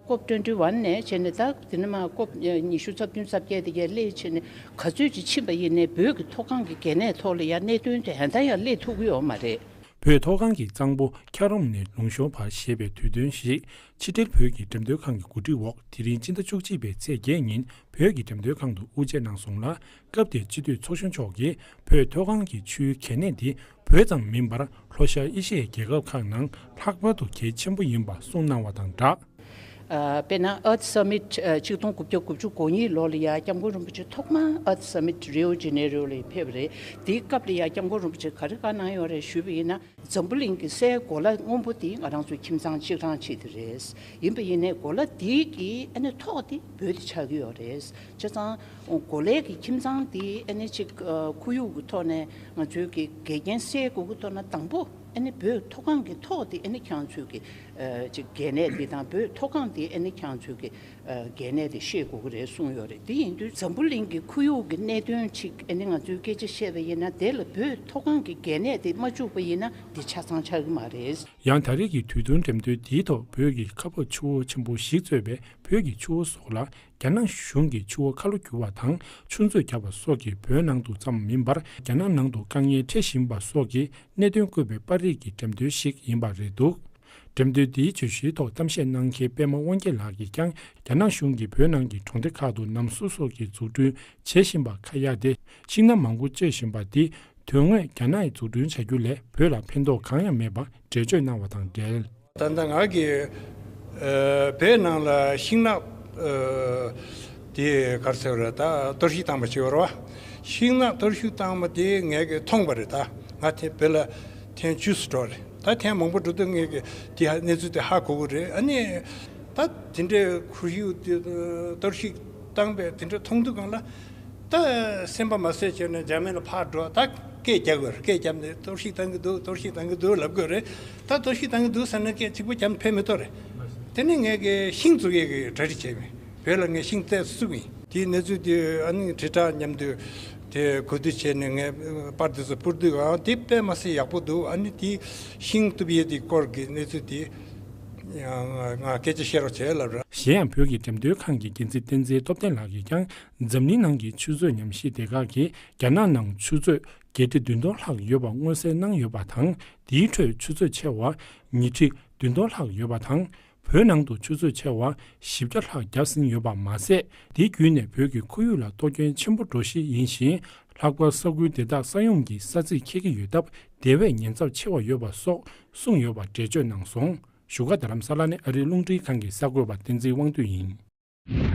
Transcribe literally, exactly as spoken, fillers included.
ཀོབ་ཊུ་ཝེན་ཊི་ཝེན་ནས་བྱས་ནས་ད་དེ་ནས་མར་ཀོབ་ཉི་ཤུ་རྩ་བདུན་རྩ་བརྒྱད་དེ་གའི་སླེབས་བྱས་ནས་ག་ཚོད་ཅིག་ཕྱིན་པ་ཡིན་ནའི་བོད་ཀྱི་མཐོ་སྒང་གི་གལ་གནད་ཐོག་ལ་ཡ་གནད་དོན་དེ་ད་ལྟ་ཡང་སླེབས་ཐུབ་ཀྱི་ཡོད་མ་རེད། བོད་མཐོ་སྒང་གི་གཙང་པོ་འཁྱགས་རོམ་ནས་ལུང་གཤོང་བར་ཞེས་པའི་དུས་སྟོན་ཞིག་ཕྱི་དྲིལ་བོད་ཀྱི་འགྲེམས་སྟོན་ཁང་གི་གོ་སྒྲིག་འོག་དེ་རིང་སྤྱི་ཟླ་བཅུ་གཅིག་པའི་ཚེས་བརྒྱད་ཉིན་བོད་ཀྱི་འགྲེམས་སྟོན་ཁང་དུ་དབུ་འབྱེད་གནང་སོང་ལ། སྐབས་དེར་སྤྱི་འཐུས་ཚོགས་གཞོན་མཆོག་གིས་བོད་མཐོ་སྒང་གི་ཆུའི་གལ་གནད་འདི་བོད་ཙམ་མིན་པར་ལྷོ་ཤར་ཨེ་ཤི་ཡའི་རྒྱལ་ཁབ་ཁག་ནང་ལྷག་པར་དུ་གལ་ཆེན་པོ་ཡིན་པ་གསུངས་གནང་བ་དང་སྦྲགས། ཨ། དཔེར་ན་Earth Summit ཨ་ཆིག་སྟོང་དགུ་བརྒྱ་དགུ་བཅུ་གོ་གཉིས་ལོ་ལ་ཡ་སྐྱབས་མགོན་རིན་པོ་ཆེ་ཐོག་མར་Earth Summit Rio Janeiro ལ་ཕེབས་པ་རེད། དེའི་སྐབས་ལ་ཡ་སྐྱབས་མགོན་རིན་པོ་ཆེ་ག་རེ་བཀའ་གནང་ཡོད་རེད་ཞུས་པ་ཡིན་ན། འཛམ་བུ་གླིང་གི་སའི་གོ་ལ་སྔོན་པོ་དེ་ང་རང་ཚོའི་ཁྱིམ་ཚང་གཅིག་རང་གཅིག་དེ་རེད། ཡིན་པ་ཡིན་ནའི་གོ་ལ་དེའི་གི་ཨ་ནི་ཐོག་དེ་བོད་དེ་ཆགས་ཀྱི་ཡོད་རེད། བྱས་ཙང་གོ་ལའི་གི་ཁྱིམ་ཚང་དེ་ཨ་ནི་ཅིག་ཨ་ཁོར་ཡུག་གི་ཐོག་ནས་ང་ཚོའི་གི་འགལ་རྐྱེན་སེལ་དགོས་ཀྱི་ཐོག་ན་དང་པོ་ཨ་ནི་བོད་མཐོ་སྒང་གི་ཐོག་དེ་ཨ་ནི་ཁྱེད་རང་ཚོའི་གི་ཨ་ཅིག་གལ་གནད་དེ་དང་བོད་མཐོ་སྒང་དེ་ཨ་ནི་ཁྱེད་རང་ཚོའི་གི་ཨ་གལ་གནད་དེ་ཤེས་དགོས་ཀྱི་རེད་གསུངས་ཡོད་རེད། དེ་ཡིན་དུས་འཛམ་བུ་གླིང་གི་ཁོར་ཡུག་གི་གནད་དོན་ཅིག་ཨ་ནི་ང་ཚོའི་སྐད་ཆ་བཤད་པ་ཡིན་ན་དེ་ལ་བོད་མཐོ་སྒང་གི་གལ་གནད་དེ་མ་བཅུག་པ་ཡིན་ན་དེ་ཆ་ཚང་ཆགས་ཀྱི་མ་རེད། ཡང་ད་རེས་ཀྱི་དུས་སྟོན་འགྲེམས་སྟོན་འདིའི་ཐོག་བོད་ཀྱི་ཁ་འབབ་ཆུ་བོ་ཆེན་པོ་བཞི་གཙོས་པའི་བོད་ཀྱི་ཆུ་བོ་སོགས་ལ་རྒྱ་ནག་གཞུང་གིས་ཆུ་བོ་ཁ་ལོ་བསྒྱུར་བ་དང་ཆུ་མཛོད་བརྒྱབ་པ་སོགས་ཀྱིས་བོད་ནང་དུ་ཙམ་མིན་པར་རྒྱ་ནག་ནང་དུ་དཀའ་ངལ་འཕྲད་བཞིན་པ་སོགས་ཀྱི་གནད་དོན་བཀོད་པའི་པར་རིས་ཀྱི་འགྲེམས་སྟོན་ཞིག་ཡིན་པ་རེད་འདུག་འགྲེམས་སྟོན་འདིའི་བརྗོད་གཞིའི་ཐོག་གཏམ་བཤད་གནང་མཁན་པདྨ་དབང་རྒྱལ་ལགས་ཀྱིས་ཀྱང་རྒྱ་ནག་གཞུང་གིས་བོད་ནང་གི་གྲོང་སྡེ་ཁག་ཏུ་ནམ་གསོ་སོགས་ཀྱི་འཛུགས་སྐྲུན་བྱེད་བཞིན་པ་ཁ་གཡར་ཏེ་ཤིང་ནགས་མང་པོ་གཅོད་བཞིན་པ་འདི་དོན་དངོས་རྒྱ་ནག་གིས་འཛུགས་སྐྲུན་བྱ་རྒྱུ་ལས་བོད་ལ་ཕན་ཐོགས་གང་ཡང་མེད་པ་འགྲེལ་བརྗོད་གནང་བ་དང་འབྲེལ། ད་ལྟ་ང་གིས་ཨ་བོད་ནང་ལ་ཤིང་ནགས་ཨ་དེ་ག་རེ་ཟེར་བ་རེད། ད་གཏོར་བཤིག་བཏང་བ་ཅིག་ཡོད་རེད་བ། ཤིང་ནགས་གཏོར་བཤིག་བཏང་བ་དེ་ངས་ཀྱིས་མཐོང་བ་རེད། ད་ང་དེ་བོད་ལ་ཐེངས་བཅུ་ཙམ་འགྲོ་རེད། ད་ཐེངས་མང་པོ་འགྲོ་དུས་ངས་ཀྱིས་དེ་ཧ་གནས་ཚུལ་དེ་ཧ་གོ་གི་རེད། ཨ་ནི་ད་དེ་འདྲའི་ཁོར་ཡུག་དེ་གཏོར་བཤིག་བཏང་བའི་དེ་འདྲ་མཐོང་དུས་སྒང་ལ། ད་སེམས་པ་མ་བཟོད་བྱས་ནས་འཇར་མན་ལ་ཕར་འགྲོ། ད་སྐད་རྒྱག་དགོས་རེད། སྐད་བརྒྱབ་ནས་གཏོར་བཤིག་བཏང་གི་འདུག་གཏོར་བཤིག་བཏང་གི་འདུག་ལབ་དགོས་རེད། ད་གཏོར་བཤིག་བཏང་གི་འདུག་ཟེར་ནས་སྐད་གཅིག་པོ་བརྒྱབ་ནས་ཕན་མི་ཐོགས་རེད། དེ་ནས་ངས་ཀྱི་ཤིང་བཙུགས་ཡས་ཀྱི་གྲ་སྒྲིག་བྱས་པས་བོད་ལ་ངས་ཤིང་རྩེ་བཙུགས་ཡིན། དེའི་གནས་ཚུལ་དེ་ཨ་ནི་དྲིལ་བསྒྲགས་མཉམ་དུ་དེ་གོ་བསྡུར་བྱས་ནས་ངས་པར་དེ་ཚོ་ཕུལ་དུས་ཨ་དེ་དཔེ་མ་སྲིད་ཡག་པོ་འདུག་ཨ་ནི་དེ་ཤིང་གཏུབ་ཡས་དེ་སྐོར་གྱི་གནས་ཚུལ་དེ་ང་སྐད་ཆ་བཤད་རོགས་བྱས་ལབ་ར། གཞན་ཡང་བོད་ཀྱི་འགྲེམས་སྟོན་ཁང་གི་འགན་འཛིན་བསྟན་འཛིན་སྟོབས་ལྡན་ལགས་ཀྱིས་ཀྱང་འཛམ་གླིང་ནང་གི་ཆུ་མཛོད་ཉམས་ཞིབ་སྡེ་ཁག་གིས་རྒྱ་ནག་ནང་ཆུ་མཛོད་བརྒྱད་ཁྲི་བདུན་སྟོང་ལྷག་ཡོད་པ་མངོན་གསལ་གནང་ཡོད་པ་དང་། དེའི་ཁྲོད་ཆུ་མཛོད་ཆེ་བ་ཉིས་ཁྲི་བདུན་སྟོང་ལྷག་ཡོད་པ་དང་། བོད་ནང་དུ་ཆུ་མཛོད་ཆེ་བ་བཞི་བརྒྱ་ལྷག་བརྒྱབ་ཟིན་ཡོད་པ་མ་ཟད། དེ་བརྒྱུད་ནས་བོད་ཀྱི་ཁོར་ཡུག་ལ་གཏོར་སྐྱོན་ཆེན་པོ་འགྲོ་གཞི་ཡིན་ཞིང་། ལྷག་པར་ས་ཁུལ་དེ་དག་ས་ཡོམ་གྱི་ས་ཚིགས་འཁེལ་གྱི་ཡོད་སྟབས། དེ་བས་ཉེན་ཚབས་ཆེ་བ་ཡོད་པ་སོགས་གསུངས་ཡོད་པ་འགྲེལ་བརྗོད་གནང་སོང་། བཞུགས་སྒར་རྡ་རམ་ས་ལ་ནས་ཨ་རིའི་རླུང་འཕྲིན་ཁང་གི་གསར་འགོད་པ་བསྟན་འཛིན་དབང་འདུས་ཡིན།